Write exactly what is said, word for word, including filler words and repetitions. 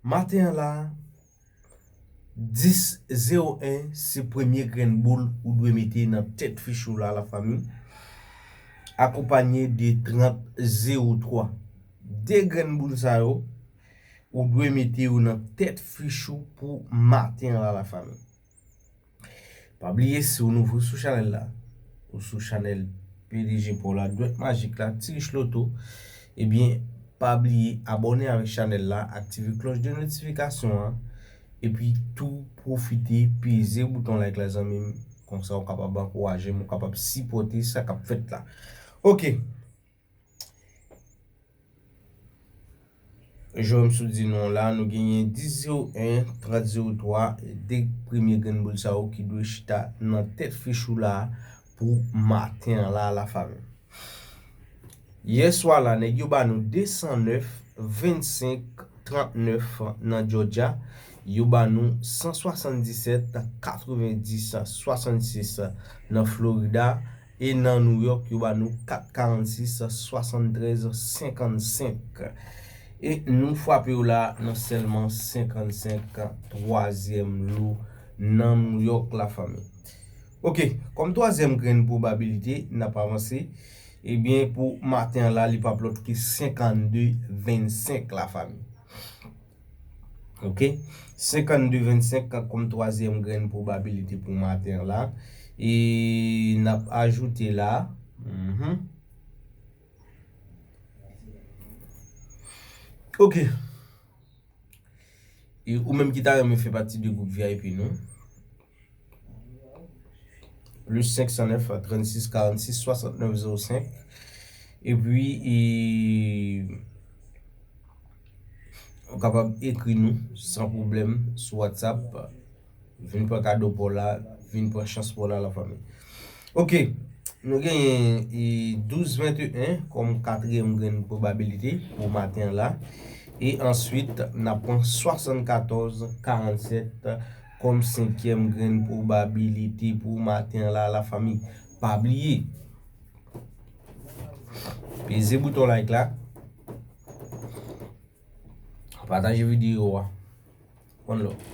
Maten an la, dis zewo en se premye grenn boul ou dwe mete nan tèt fich ou la, lafanmi. Akonpanye de trant zewo twa. De grenn boul sa yo, ou dwe mete yo nan tèt fich ou pou maten an la, lafanmi. Pa bliye, si w nouvo sou chanèl la, ou sou chanèl P D G pa w la, Dwèt Majik la, Ti Rich Loto, ebyen, pa bliye abòne avèk chanèl la, aktive klòch de notifikasyon an, epi tou pwofite peze bouton like la, zanmi m. Konsa, w kapab ankouraje m, w kapab sipòte sa k ap fèt la. Oke. Jan m sot di nou an la, nou genyen dis zewo en, trant zewo twa, de premye grenn boul sa yo ki dwe chita nan tèt fich ou la pou maten an la, lafanmi. Yè swa la, nèg yo ba nou de san nèf, vennsenk, trannèf nan Georgia. Yo ba nou san swasanndisèt, katrevenndis, swasannsis nan Florida. E nan New York, yo ba nou kat karannsis, swasanntrèz, senkannsenk. E nou frape yo la nan sèlman senkannsenk, twazyèm lo nan New York, lafanmi. Oke, kòm twazyèm grenn pwobabilite, n ap avanse. Ebyen, pou maten an la, li p ap lòt ke senkannde vennsenk, lafanmi. Oke? Senkannde vennsenk kòm twazyèm grenn pwobabilite pou maten an la. E n ap ajoute la. Mhm. Oke. E ou menm ki ta renmen fè pati de gwoup V I P nou. Plis senk san nèf, trannsis, karannsis, swasantnèf, zewo senk. Epi, e, ou kapab ekri nou san pwoblèm sou WhatsApp. Vin pran kado pa w la, vin pran chans pa w la, lafanmi. Oke, nou genyen, e, douz venteyen kòm katriyèm grenn pwobabilite pou maten an la. E answit, n ap pran swasannkatòz karannsèt kòm senkyèm grenn pwobabilite pou maten an la, lafanmi. Pa bliye, peze bouton like la, pataje videyo a. One love.